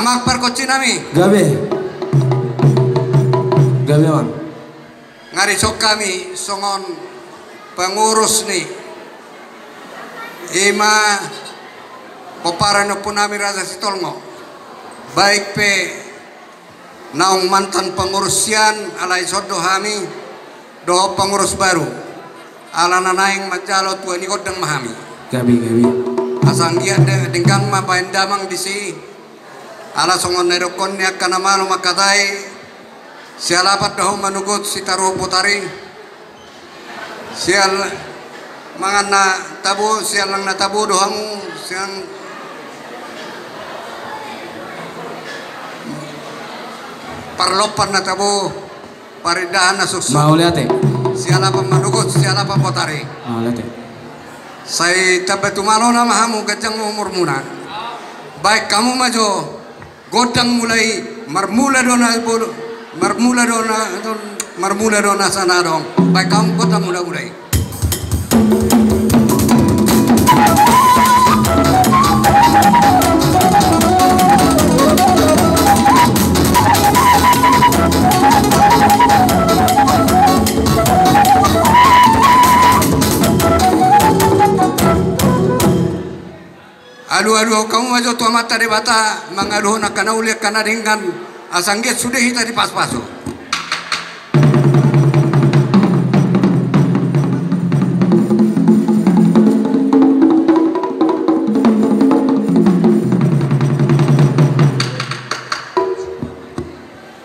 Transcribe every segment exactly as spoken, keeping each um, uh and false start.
Amang pargonsi nami. Gabe. Gabe, Amang. Nga dison hami songon pengurus ni, i ma pomparan ni ompu nami Raja Sitolngo. Baik pe naung mantan pengurus sian, alai dison do hami dohot pengurus baru. Ala na naeng manjalo tua ni gondang ma hami. Gabe, gabe. Asa anggiat de-, denggan ma baen damang disi. Ala songon na nidokkon ni angka na malo mangkatai, sialapan do hamu manogot sitaruhon botari. Sial mangan na tabo, sial nang na tabo do hamu, sial parlompan na tabo, parindahan na suksuk. Mauliate. Sialapan manogot, sialapan botari. Mauliate. Sai tamba tumalona ma hamu, ganjang ma umurmuna. Baen hamu ma jo gondang mula i, marmula do na bolo, marmula do na, marmula do na sana adong. Baen hamu gondang mula-mula i. Alu-aluhon hamu ma jo tu Amanta Debata, mangaluhon angka na uli, angka na denggan, asa anggiat sude hita dipasu-pasu.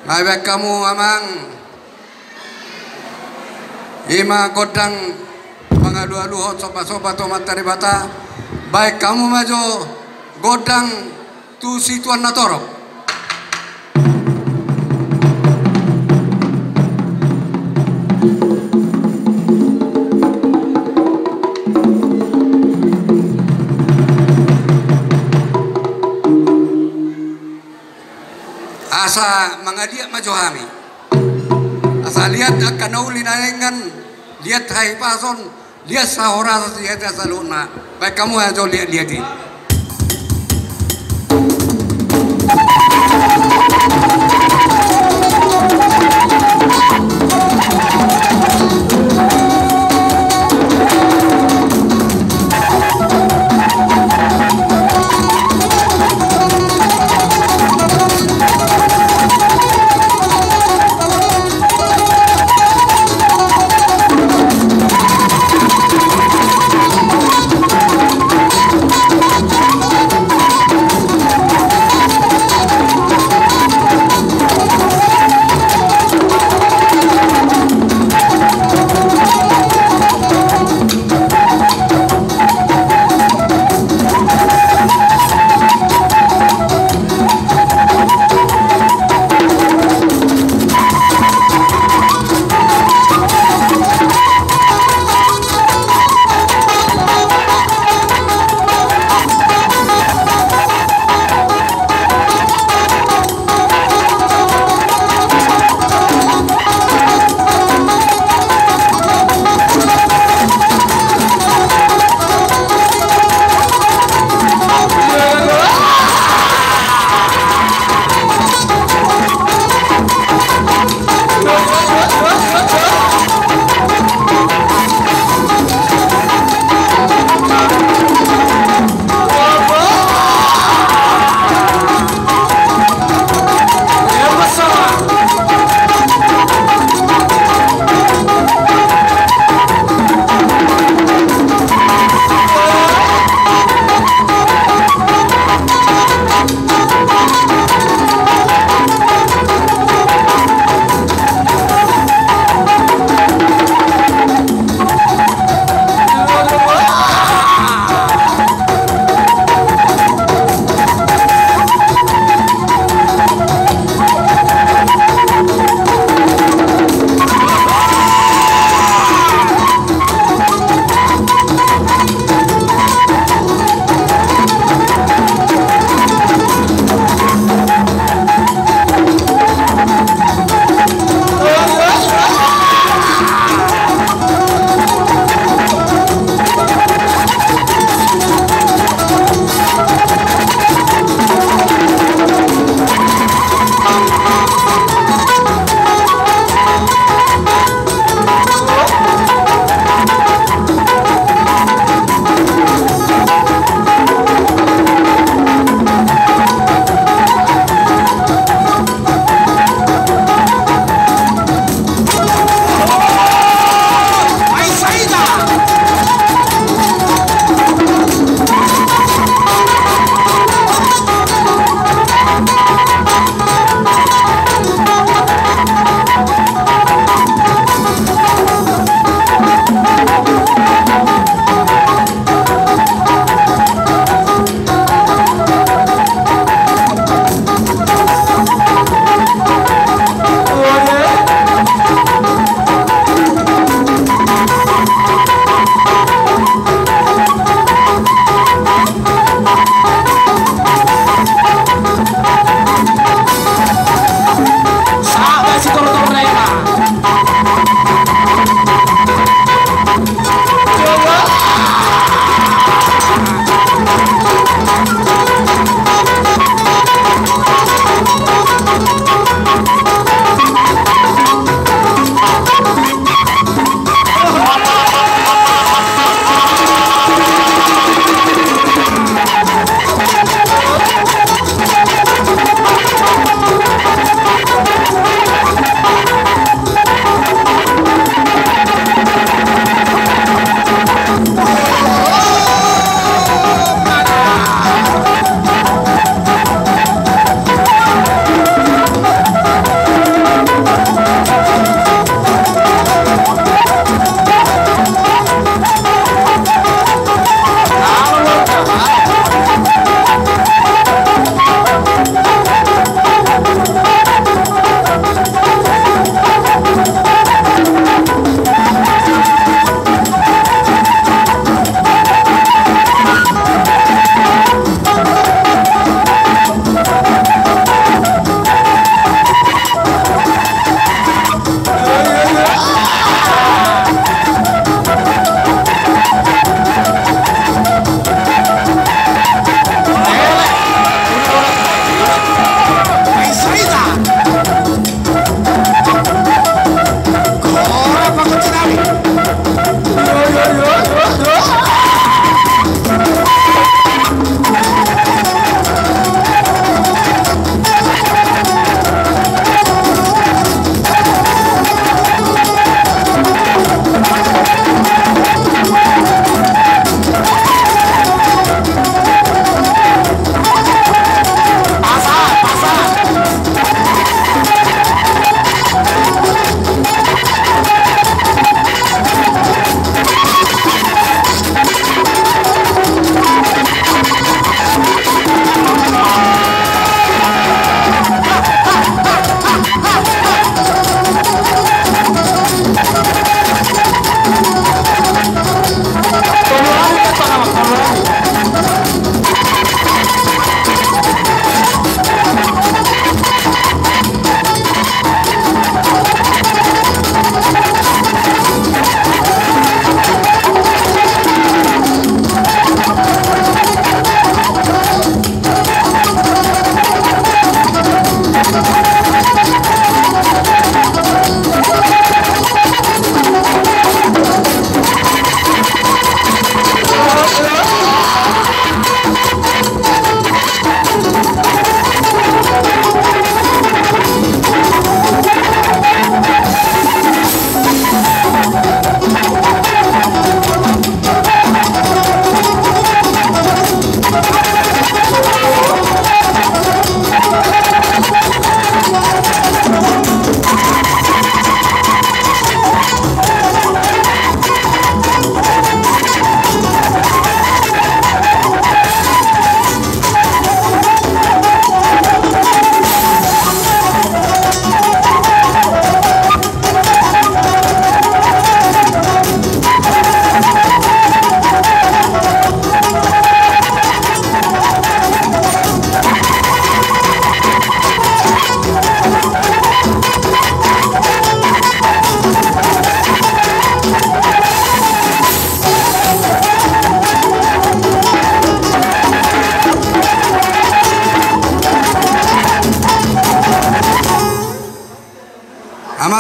Nga baen hamu, Amang. I ma gondang mangalu-aluhon somba-somba tu Amanta Debata. Baen hamu ma jo gondang tu situan na torop. Asa mangaliat ma jo hami. Asa liat angka na uli na denggan, liat hahipason, liat sahorasan, liat saluhutna. Baen hamu ma jo liat-liat i.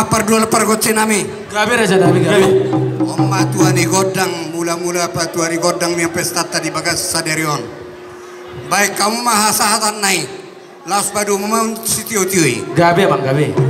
Pardua pargonsi nami. Gabe raja nami, gabe. On ma tua ni gondang, mula-mula patua ni gondang ni pestanta di bagas sadari on. Baen hamu ma hasahatan nai. Laos padomu ma sitio-tio i. Gabe, Amang, gabe.